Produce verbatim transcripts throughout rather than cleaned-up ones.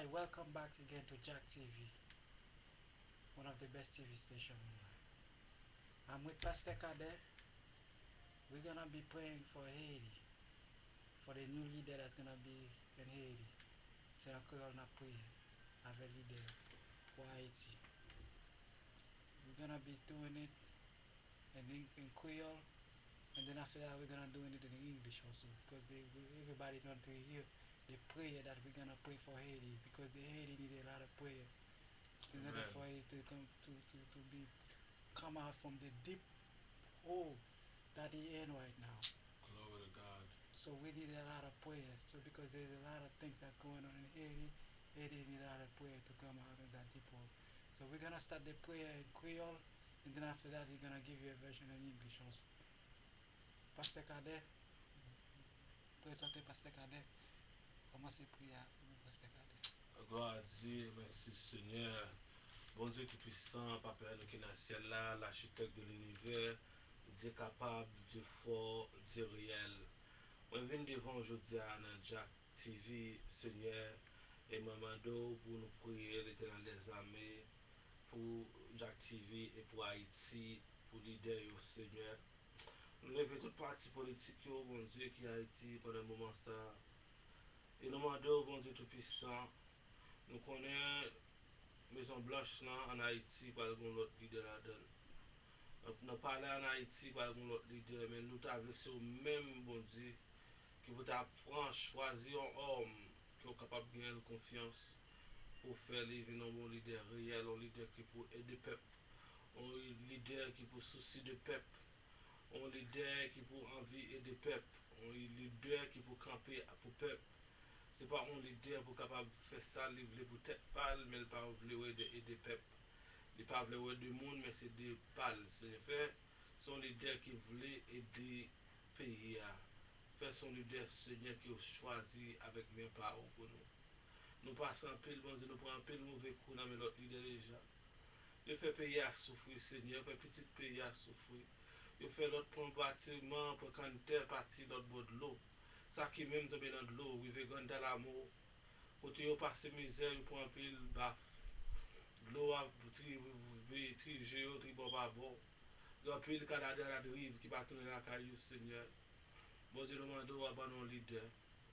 Welcome back again to Jack T V, one of the best T V station online. I'm with Pastor Cadet. We're gonna be praying for Haiti, for the new leader that's gonna be in Haiti. Se an kreyòl n ap priye avèk lidè pou Ayiti. We're gonna be doing it in, Eng- in Creole, and then after that we're gonna doing it in English also, because they, we- everybody don't to hear the prayer that we're gonna pray for Haiti, because the Haiti need a lot of prayer in order Amen. for it to come to, to, to be come out from the deep hole that they in right now. Glory to God. So we need a lot of prayer. So because there's a lot of things that's going on in Haiti, Haiti need a lot of prayer to come out of that deep hole. So we're gonna start the prayer in Creole, and then after that, we're gonna give you a version in English also. Pastè Kadè, prezante Pastè Kadè. Kòmanse priyè a pou nou, Pastè Kadè. Glwa a Dye, mèsi Senyè. Bondye Toupisan, Papa nou ki nan syèl la, lachitèk de linivè, Dye kapab, Dye fò, Dye reyèl. Mwen vin devan w jodi a nan Jack T V, Senyè, e mwen mande w pou nou priye Letènèl dèzame pou Jack T V e pou Ayiti, pou lidè yo, Senyè. Nou leve tout pati politik yo, Bondye, ki Ayiti pandan moman sa a. E nou mande w, Bondye Toupisan, nou konnen Mezon Blanch lan ann Ayiti pral gen yon lòt lidè ladan l. Nan, nan palè ann Ayiti pral gen yon lòt lidè, men nou ta vle se w menm, Bondye, ki pou ta pran, chwazi yon òm ke w kapab genyen l konfyans pou w fè li vin yon bon lidè reyèl, yon lidè ki pou ede pèp, yon lidè ki pou sousi de pèp, yon lidè ki pou anvi ede pèp, yon lidè ki pou kanpe pou pèp. Se pa yon lidè pou kapab fè sa li vle pou tèt pa l, men l pa vle wè de ede pèp. Li pa vle wè de moun, men se de pa l. Senyè, fè se yon lidè ki vle ede peyi a. Fè se yon lidè, Senyè, ke w chwazi avèk men pa w pou nou. Nou pase anpil, Bondye, nou pran anpil move kou nan men lòt lidè deja. Yo fè peyi a soufri, Senyè, yo fè pitit peyi a soufri. Yo fè lòt pran batiman, pran kanntè, pati lòt bò dlo. Sa ki menm tonbe nan dlo, rive Grann Talamo, kote yo pase mizè, yo pran anpil baf. Dlo a tri, tri je yo, tri bò pa bò. Gen anpil ka ladriv ki pa tounen lakay yo, Senyè. Bondye, nou mande w a ban nou yon lidè.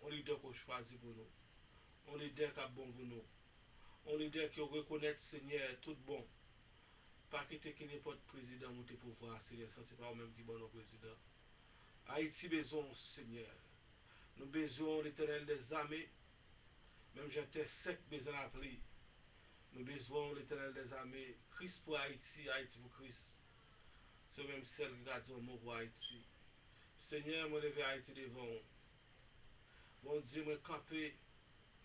Yon lidè ke w chwazi pou nou. Yon lidè k ap bon pou nou. Yon lidè ke w rekonèt, Senyè, tout bon. Pa kite ki nenpòt prezidan moute pouvwa a, Senyè, san se pa ou menm ki ban nou prezidan. Ayiti bezwen w, Senyè. Nou bezwen w, Letènèl dèzame, menm jan tè sèk bezwen lapli. Nou bezwen w, Letènèl dèzame. Kris pou Ayiti, Ayiti pou Kris. Se ou menm sèl ki ka di yon mo pou Ayiti. Senyè, mwen leve Ayiti devan w. Bondye, mwen kanpe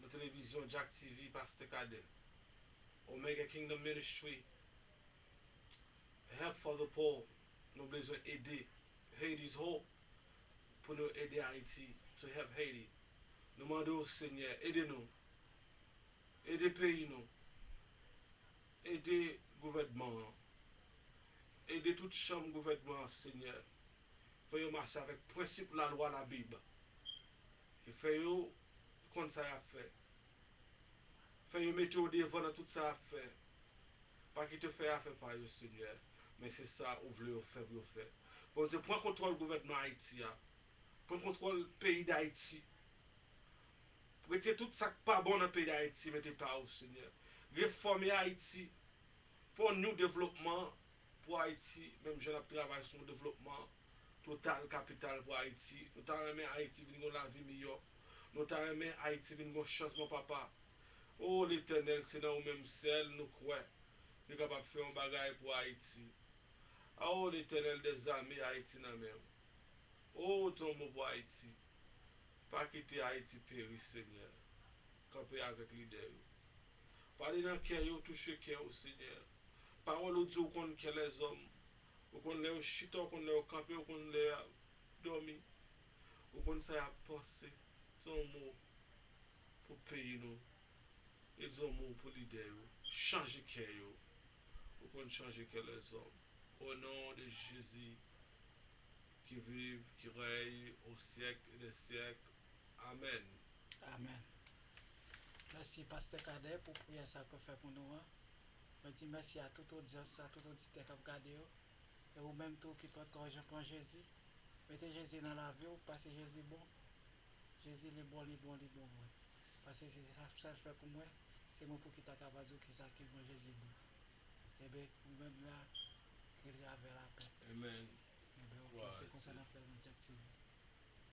nan televizyon Jack T V, Pastè Kadè, Omega Kingdom Ministry, Help for the Poor, nou bezwen ede. Haiti's Hope, pou nou ede Ayiti, to help Haiti. Nou mande w, Senyè, ede nou, ede peyi nou, ede gouvènman an, ede tout chanm gouvènman an, Senyè. Fè yo mache avèk prensip lalwa Labib. E fè yo konn sa y ap fè. Fè yo mete w devan nan tout sa y ap fè. Pa kite yo fè afè pa yo, Senyè. Men se sa ou vle yo fè pou yo fè. Bondye, pran kontwòl gouvènman Ayiti a. Pran kontwòl peyi Dayiti. Retire tout sa k pa bon nan peyi Dayiti, mete pa ou, Senyè. Refòme Ayiti. Fè yon new devlopman pou Ayiti, menm jan n ap travay sou yon devlopman total, kapital pou Ayiti. Nou ta renmen Ayiti vin gen yon lavi miyò. Nou ta renmen Ayiti vin gen yon chanjman, Papa. O Letènèl, se nan ou menm sèl nou kwè nou kapab fè yon bagay pou Ayiti. A o Letènèl dèzame, Ayiti nan men w. O, di yon mo pou Ayiti. Pa kite Ayiti peri, Senyè. Kanpe avèk lidè yo. Pale nan kè yo, touche kè yo, Senyè. Pawòl ou di ou konn kè lèzòm. Ou konn lè yo chita, ou konn lè yo kanpe, ou konn lè y ap dòmi. Ou konn sa y ap panse. Di yon mo pou peyi nou. E di yon mo pou lidè yo. Chanje kè yo. Ou konn chanje kè lèzòm. O non de Jezi, qui vit, qui règne au siècle des siècles. Amen. Amen. Mèsi Pastè Kadè pou priyè sa ke w fè pou nou an. Mwen di mèsi a tout odyans sa, tout oditè k ap gade yo. E ou menm tou ki poko jan pran Jezi, mete Jezi nan lavi w, paske Jezi bon. Jezi li bon, li bon, li bon vre. Paske se sa sèl fè pou mwen, se mwen pou ki ta kapab di w kisa ki bon Jezi bon. Ebyen, ou menm la, rete avè lapè. Amen. Ebyen, ok, se konsa n ap fè nan Jack T V.